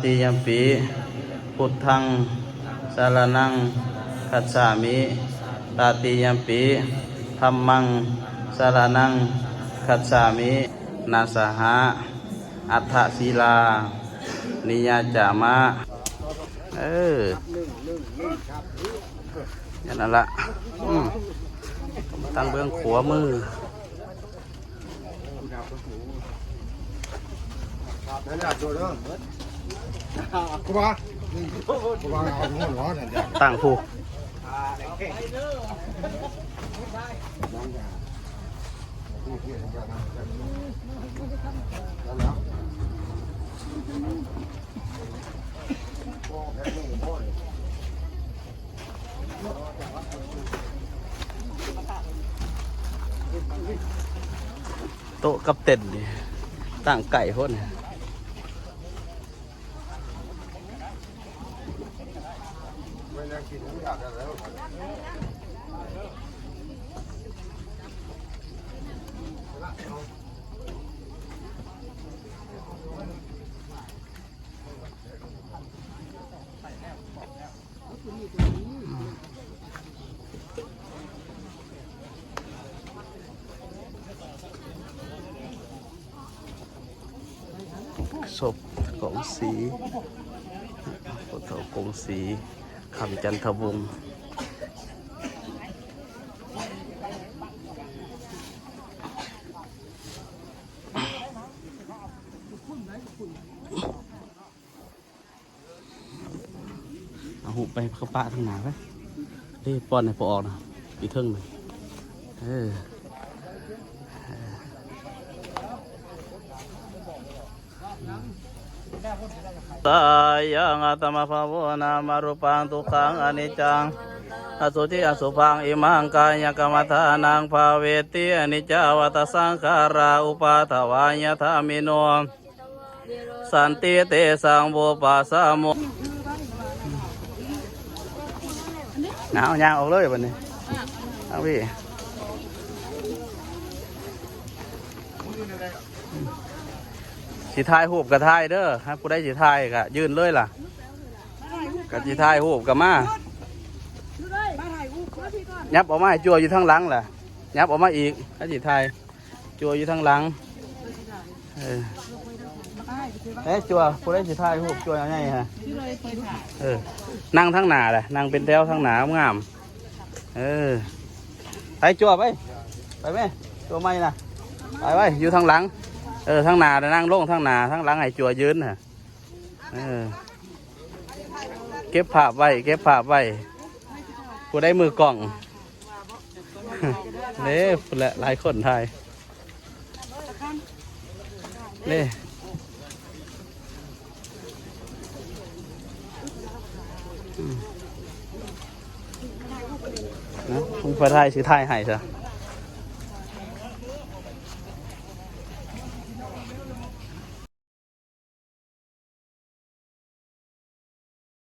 ຕິຍຳປິ ພຸດທັງ ສະລະນັງ ຄັດສາມິ. ຕະຕິຍຳປິ ທຳມັງ ສະລະນັງ ຄັດສາມິ. ນາສະຫະ ອັດຖະສີລາ ນິຍາຈາມະ. ເອີ ແມ່ນນັ້ນລະ. ອືມ ທາງເບື້ອງຂວາມື. ຕັ້ງຜູ້. ໂຕະກັບເຕັນນີ້ ຕັ້ງໃກ້ໂພດ. ສົບ ກົງສີ ພໍ່ເຖົ້າກົງສີ ຄຳຈັນທະວົງ. ເອົາຮູບໄປ ເຂົ້າປະທາງໜ້າໄປ. ເດ້ ປ້ອນໃຫ້ພໍ່ອອກນະ ຢູ່ເທິງນະ. ເອີ ສາຍັງ ອາຕະມະພາໂວ ນາມະຮູປັງ ທຸກຂັງ ອະນິດຈັງ ອະສຸຈິ ອະສຸພັງ ອິມັງ ກາຍະກຳມະຖານັງ ພາເວຕິ ອະນິດຈາວັດຕະ ສັງຂາຣາ ອຸປາທະວາຍະທາມິໂນ ສັນຕິເຕສັງ ວູປະຊາໂມ. ເອົາ ຍ່າງອອກເລີຍບັດນີ້ ທາງພີ້. ຊິຖ່າຍຮູບກໍຖ່າຍເດີ ຫາກຜູ້ໃດຊິຖ່າຍກໍຢືນເລີຍລະ ກໍຊິຖ່າຍຮູບກໍມາ. ຫຍັບອອກມາໃຫ້ຈົວຢູ່ທາງຫຼັງລະ ຫຍັບອອກມາອີກ ຄັນຊິຖ່າຍ ຈົວຢູ່ທາງຫຼັງ. ເອີ ເອີ ຈົວ ຜູ້ໃດຊິຖ່າຍຮູບ ຈົວໃຫຍ່ໆ ຮະ. ເອີ ນັ່ງທາງໜ້າແຫຼະ ນັ່ງເປັນແຖວທາງໜ້າງາມໆ. ເອີ ໄປຈົວໄປ ໄປແມ່ ຈົວໃໝ່ນະ ໄປໄວ້ ຢູ່ທາງຫຼັງ. ເອີ ທາງໜ້ານະນັ່ງລົງທາງໜ້າ ທາງຫຼັງໃຫ້ຈົວຢືນ ຮະ. ເອີ ເກັບພາບໄວ້ ເກັບພາບໄວ້ ຜູ້ໃດມືກ້ອງ ເດ້ ພຸ້ນແຫຼະ ຫຼາຍຄົນຖ່າຍ ເດ້. ອືມ ນະ ຜູ້ຖ່າຍຊິຖ່າຍໃຫ້ຊະ.